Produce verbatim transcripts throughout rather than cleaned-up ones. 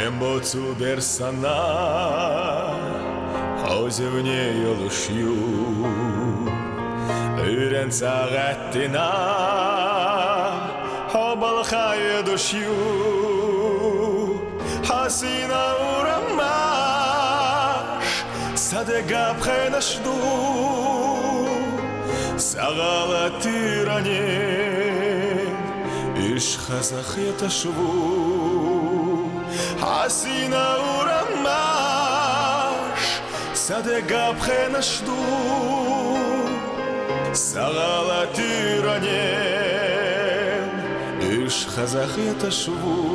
Бусуу бээр санаа, хозивни ёлушье, үрэн цагаатайнгаа хоболхоёдошье. Хасина урамаар садаг абаханашье дуу, Сагаалган түрэнэй эш хазахаташье буу. Хасина урамаар садаг абаханашье дуу, Сагаалган түрэнэй эш хазахаташье буу.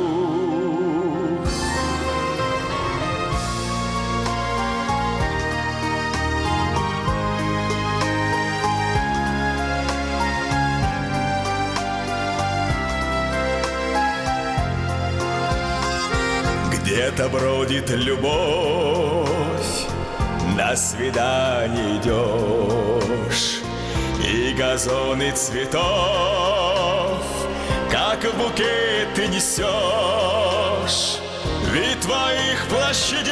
Где-то бродит любовь, на свидание идёшь, и газоны цветов, как букеты, несёшь. Вид твоих площадей,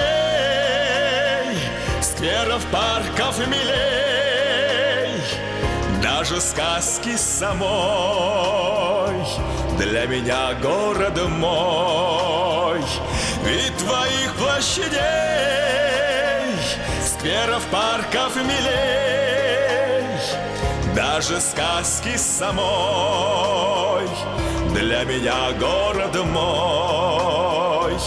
скверов, парков, милей, даже сказки самой для меня город мой. Вид твоих площадей, скверов, парков, милей, даже сказки самой для меня город мой.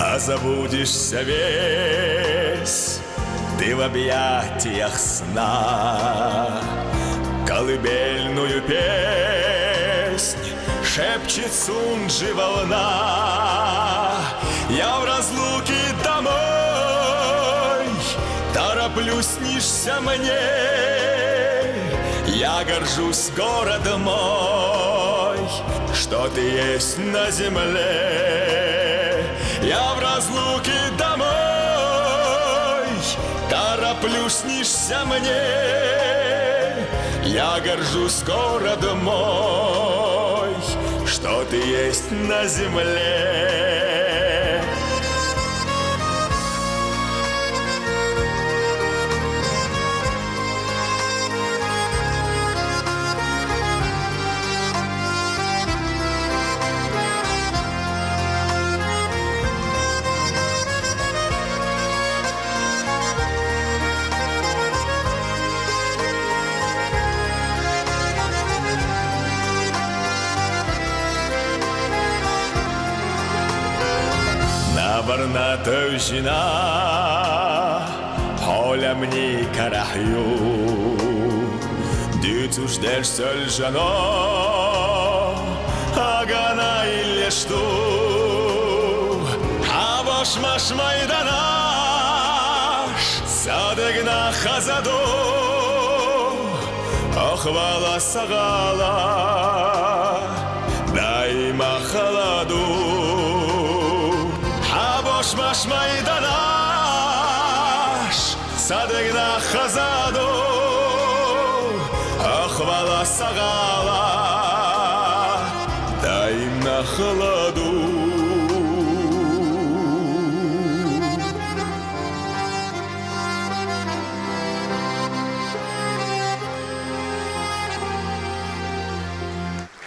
А забудешься весь ты в объятиях сна, колыбельную песнь шепчет Сунджи волна. Я в разлуке домой тороплюсь, снишься мне. Я горжусь, город мой, что ты есть на земле. Я в разлуке домой тороплюсь, снишься мне. Я горжусь, город мой, что ты есть на земле. Набарна тойжина холямни карахьюу, дүүсэжэрхёо сэлжэно агана илэшье дуу. Хабошмаш майданаар садагна хазаа дуу, охвала Сагаалга дайма халаа дуу. Хабошмаш майданаар садагна хазаа дуу, охвала Сагаалга дайма халаа дуу.